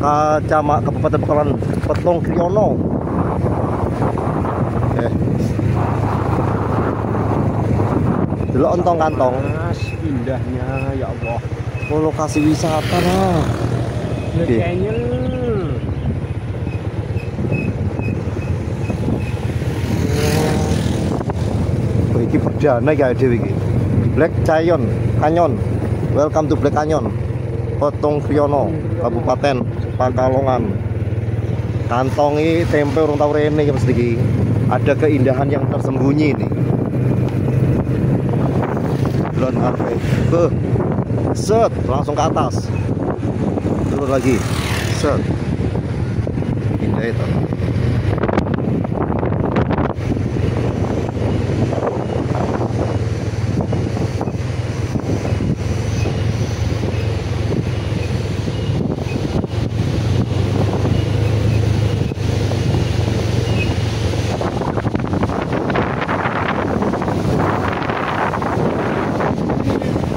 Kecamatan Kabupaten Pekalongan, Petungkriyono. Delok entong kantong. Mas, indahnya ya Allah. Oh, lokasi wisata lah. Black Canyon. Oh, iki perdana iki dhewe iki. Black Canyon, Canyon. Welcome to Black Canyon. Petungkriyono, Kabupaten Pekalongan. Kantongi tempe urung tau rene iki mesti iki. Ada keindahan yang tersembunyi ini. Delok ngarepe. Beuh. Set, langsung ke atas. Turun lagi. Set. Indah itu.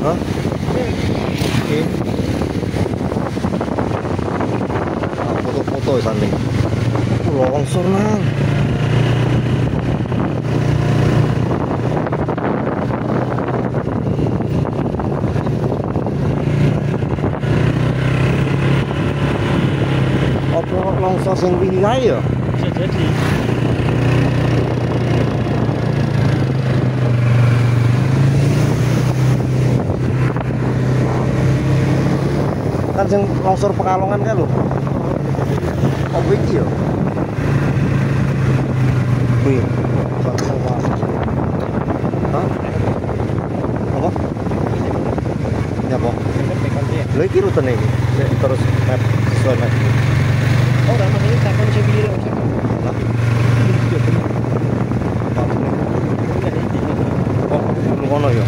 Hah? Oke. Nah, foto-foto di sana. Longsor nang. Apa longsor sing wingi kae ya? Bisa jadi. Kan sing longsor Pekalongan kae lho. Apa iki ya? Kuwi. Hah? Apa? Ya apa? Lha iki rutene iki. Terus map sesuai map. Oh, ora maksudnya takon sing piye lho. Lah. Oh, ngono ya.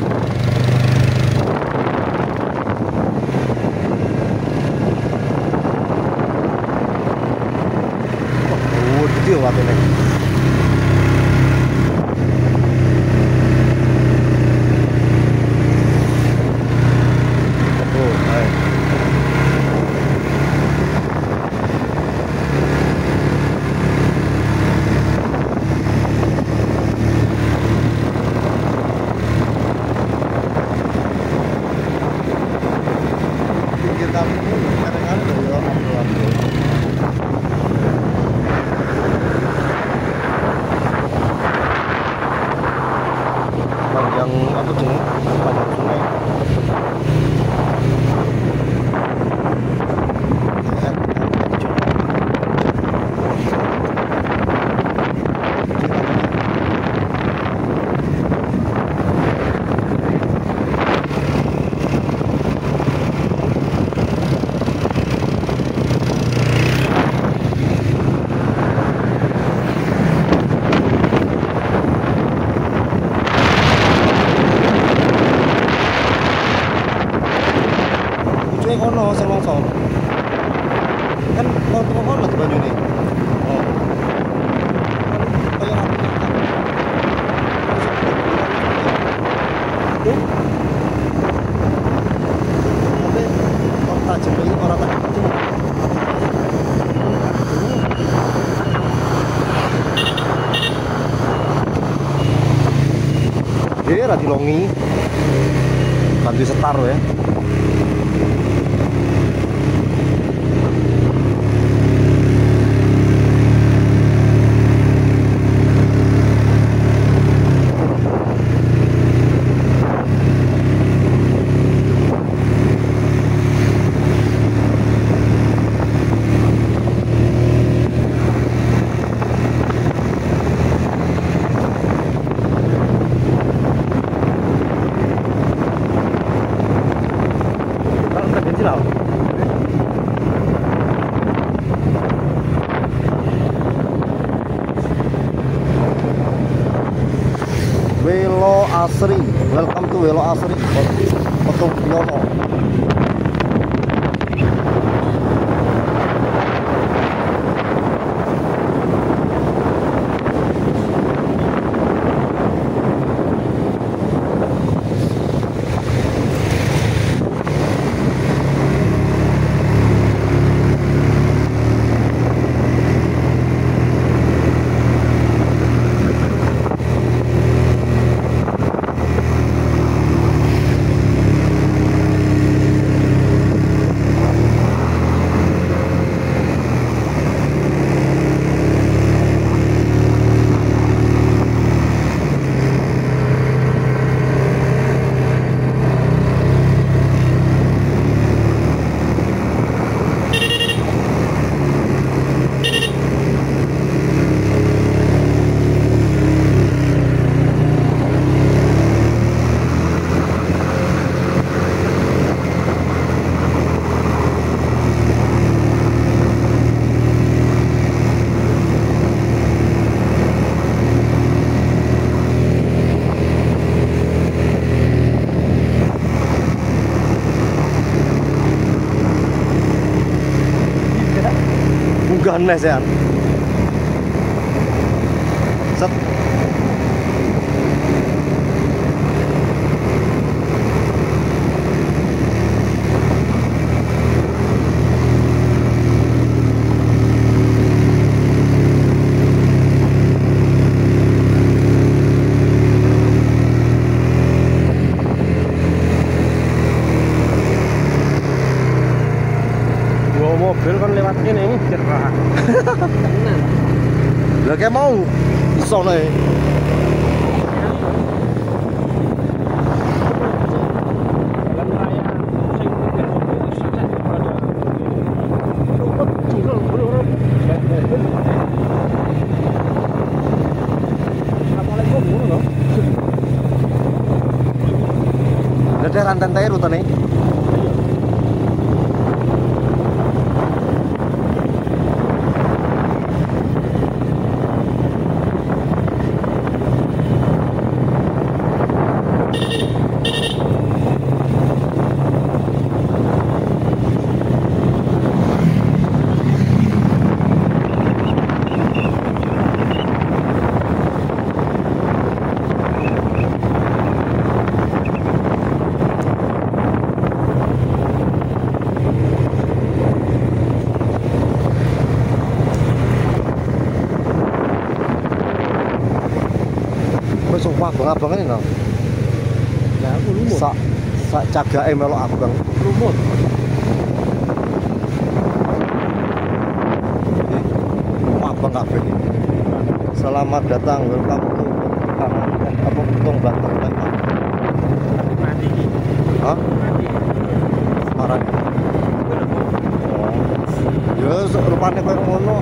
Gede watune. Oh, ae. Pinggir kali ini kadang-kadang ya ambrol-ambrol. Panjang apa jenenge? Panjang sungai. Kono sing longsor. Kan kono kono di banyune. Oh. Kan kaya apa? Tuh. Tapi kok tak jepit ora tak cuma. Dia ra dilongi. Bantu setar ya. Welo Asri, welcome to Welo Asri, Petungkriyono. Munggah neh sean. Set. Mobil kan lewat kene cerah. Tenan. Lah kayak mau iso nek. Jalan raya sing mobil sukses pada. Assalamualaikum ngono lho. Lah ranten tae rutene. Abang-abang ini no. Lah aku lumut. Sak sak cagake melok abang. Lumut. Abang kabeh iki. Selamat datang, welcome to Tangan apa Petung Banten. Mati iki. Hah? Mati. Semarang. Ya rupane koyo ngono.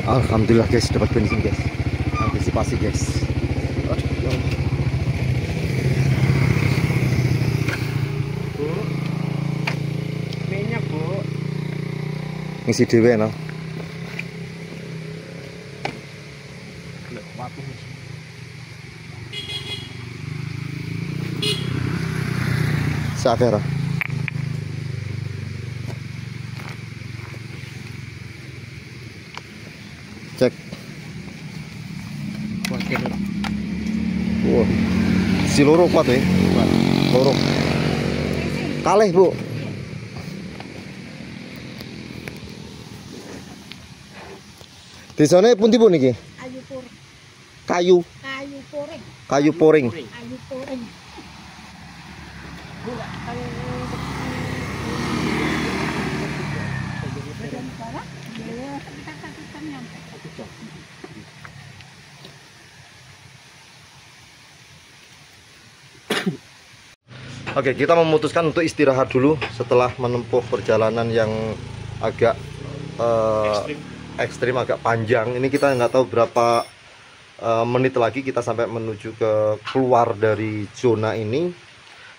Alhamdulillah guys, dapat bensin guys. Antisipasi guys. Aduh, ya Allah. Bu. Minyak, Bu. Ngisi dhewe no. Sakera. Cek. Wah. Si loro kuat ya? Loro. Kalih, Bu. Desane pundi Bu niki? Kayu Puring. Kayu. Kayu Puring. Kayu Puring. Kayu Puring. Oke, kita memutuskan untuk istirahat dulu setelah menempuh perjalanan yang agak ekstrim, agak panjang. Ini kita nggak tahu berapa menit lagi kita sampai menuju ke keluar dari zona ini.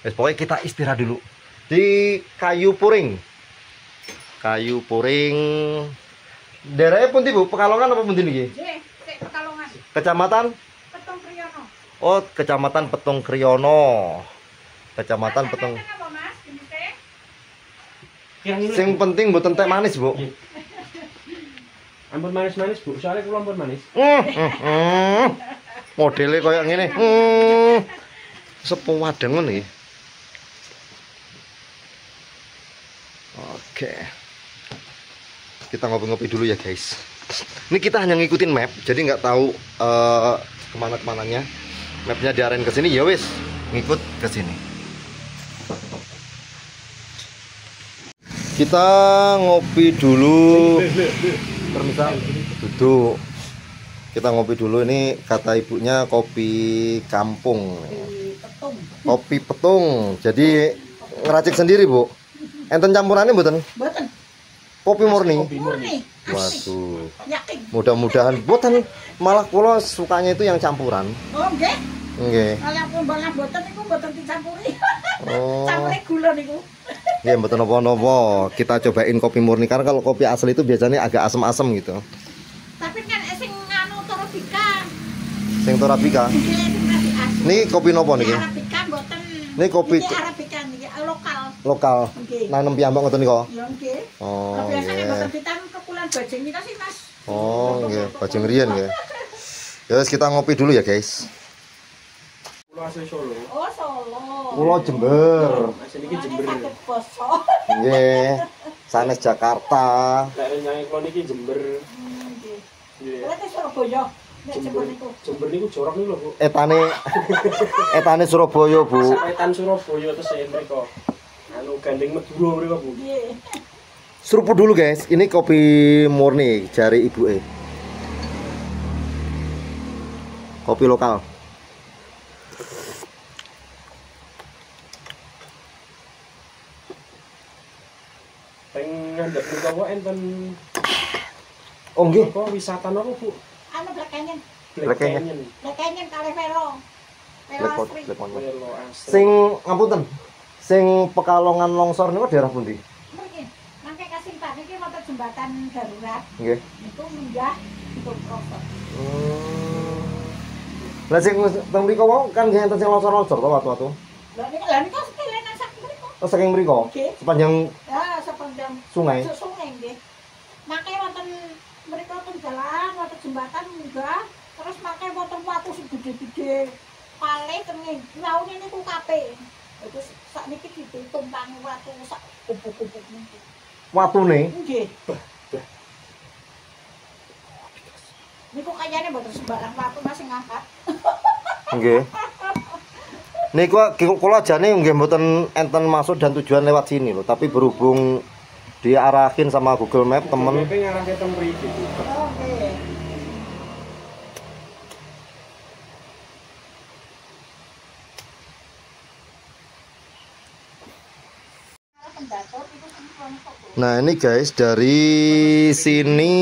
Pokoknya kita istirahat dulu di Kayu Puring. Kayu Puring. Daerahnya pundi Bu? Pekalongan apa pundi niki? Nggih, Pekalongan. Kecamatan? Petung Kriyono. Oh, Kecamatan Petung Kriyono. Kecamatan Petung. Sing penting mboten teh manis, Bu. Ampun manis-manis, Bu. Soalnya kula ampun manis. Modele koyo ngene. Sepuh wadeng ngono iki. Oke. Kita ngopi-ngopi dulu ya guys. Ini kita hanya ngikutin map, jadi nggak tahu kemana-kemananya. Mapnya diarahin ke sini, ya wis, ngikut ke sini. Kita ngopi dulu. Permisa, duduk. Kita ngopi dulu, ini kata ibunya kopi kampung. Kopi petung. Kopi petung. Jadi ngeracik sendiri, Bu. Enten campurannya mboten? Mboten. Kopi murni. Kopi murni. Waduh. Yakin. Mudah-mudahan boten, malah kula sukanya itu yang campuran. Oh, nggih. Nggih. Kalau pun boten niku mboten dicampuri. Oh. Campure gula niku. Nggih, mboten napa-napa. Kita cobain kopi murni karena kalau kopi asli itu biasanya agak asem-asem gitu. Tapi kan sing nganu Torabika. Sing Torabika. Nggih, sing radi asem. Niki kopi napa niki? Arabika mboten. Niki kopi niki Arabika niki lokal. Lokal. Nggih. Nanem piyambak ngoten niku. Ya nggih. Oh. Biasane mboten ditanam kekulan bajing nika sih, Mas. Oh, nggih, bajing riyen nggih. Ya wis, kita ngopi dulu ya, guys. Kulo asli Solo. Oh, Solo. Kulo Jember. Asli niki Jember. Saged basa. Nggih. Sanes Jakarta. Lek rencange kulo niki Jember. Nggih. Nggih. Kulo teh Surabaya. Nek Jember niku. Jember niku jorok niku lho, Bu. Etane etane Surabaya, Bu. Etan Surabaya terus mriko. Anu gandeng Madura mriko, Bu. Nggih. Seruput dulu, guys. Ini kopi murni jari ibu E. Kopi lokal. Teng ngandhap niku wae enten. Oh nggih. Apa wisata napa, Bu? Anu Black Canyon. Black Canyon. Black Canyon kalih Velo. Velo Asri. Velo Asri. Sing ngapunten. Sing Pekalongan longsor niku daerah pundi? Mriki. Mangke kasimpan iki wonten jembatan darurat. Nggih. Niku munggah dipun prosot. Lah sing teng mriko wau kan nggih enten sing longsor-longsor to watu-watu. Lah niku lah niku sekelenan saking mriko. Oh, saking mriko. Sepanjang ya sepanjang sungai. Sungai nggih. Mangke wonten mriko ten jalan wonten jembatan munggah terus mangke wonten watu sing gedhe-gedhe. Palih teng laune niku kabeh. Terus sakniki ditumpangi watu sak gubuk-gubuk niku. Watune? Nggih. Niku kayane mboten sembarang watu Mas sing ngangkat. Nggih. Niku kula jane nggih mboten enten maksud dan tujuan lewat sini loh, tapi berhubung diarahin sama Google Map temen. Google Map ngarahke teng mriki. Oh, nggih. Nah ini guys, dari sini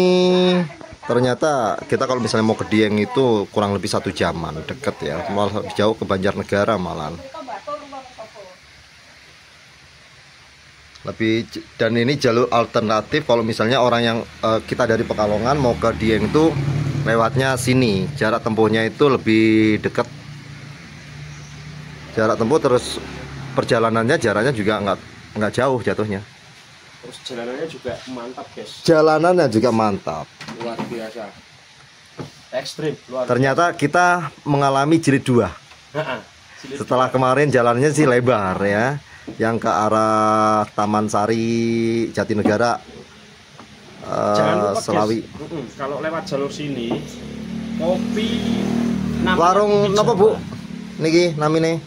ternyata kita kalau misalnya mau ke Dieng itu kurang lebih 1 jaman, deket ya, malah lebih jauh ke Banjarnegara malah. Lebih, dan ini jalur alternatif kalau misalnya orang yang kita dari Pekalongan mau ke Dieng itu lewatnya sini, jarak tempuhnya itu lebih dekat. Jarak tempuh terus perjalanannya jaraknya juga nggak jauh jatuhnya. Terus jalanannya juga mantap, guys. Jalanannya juga mantap. Luar biasa. Ekstrim, luar. Ternyata kita mengalami jilid 2. Jilid Setelah 2. Kemarin jalannya sih lebar ya. Yang ke arah Taman Sari Jatinegara. Jangan lupa, Selawi. Guys. Kalau lewat jalur sini kopi warung napa, Bu? Niki namine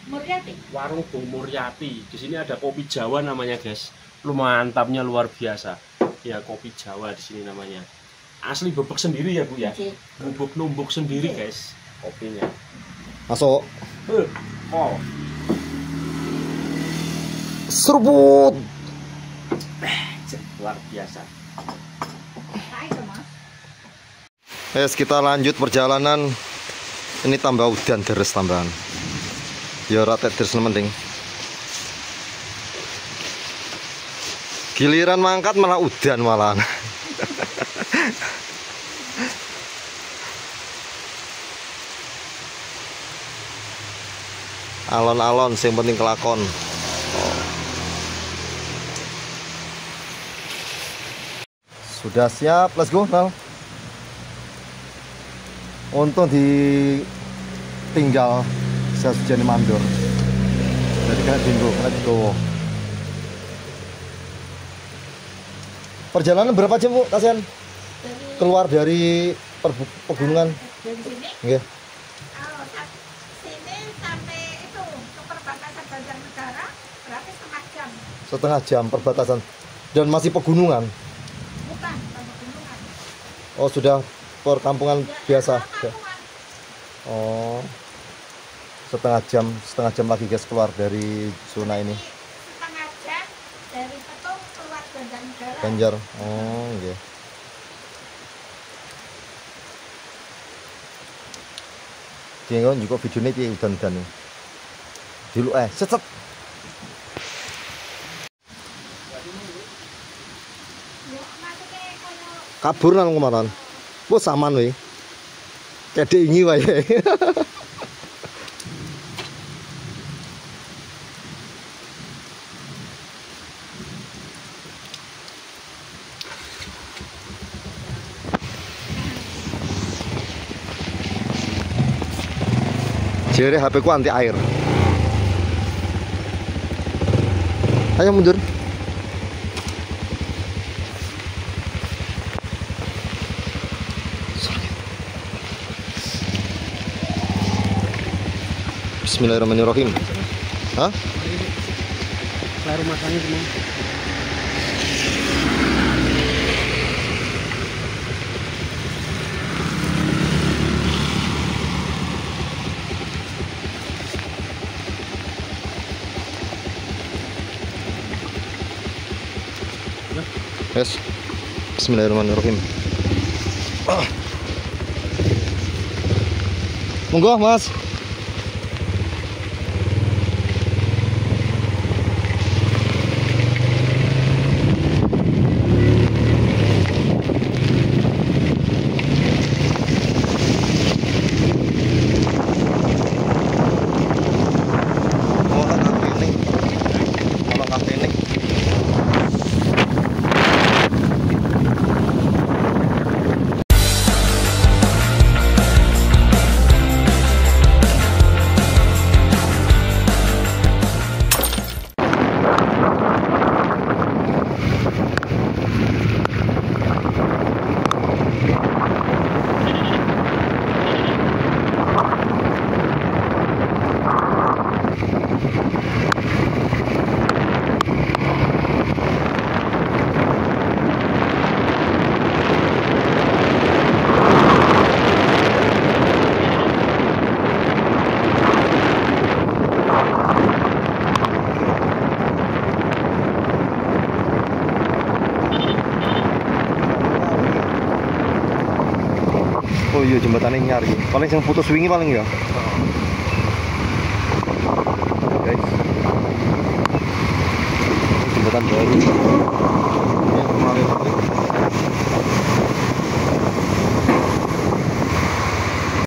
Muryati. Warung Bu Muryati. Di sini ada kopi Jawa namanya, guys. Lu mantapnya luar biasa. Ya, kopi Jawa di sini namanya. Asli bebek sendiri ya, Bu ya. Bubuk numbuk sendiri, guys, kopinya. Masuk. Mau. Seruput. Luar biasa. Yes, kita lanjut perjalanan. Ini tambah udan deres tambahan. Ya ora deres penting. Giliran mangkat malah udan malahan. Alon-alon sing penting kelakon. Oh. Sudah siap, let's go, Nal. Untung ditinggal jas hujan mandor. Jadi kena dinggo, kena digowo. Perjalanan berapa jam, Bu? Kasihan. Keluar dari pegunungan. Dari sini? Nggih. Sini sampai itu ke perbatasan Banjarnegara berarti setengah jam. Setengah jam perbatasan. Dan masih pegunungan? Bukan, bukan pegunungan. Oh, sudah perkampungan ya, biasa. Perkampungan. Oh. Setengah jam lagi guys keluar dari zona ini. Setengah jam dari Petung keluar Banjarnegara. Banjar. Oh, nggih. Jengon juga videonya piye udan-udan. Dulu set set. Kabur nang kemarin. Wes saman we. Kedhe ingi wae. Jere HP ku anti air. Ayo mundur. Bismillahirrahmanirrahim. Hah? Rumah sana semua. Yes. Bismillahirrahmanirrahim. Monggo, Mas. Oh iya, jembatannya nyari. Paling yang putus wingi paling ya. Guys. Ini jembatan baru.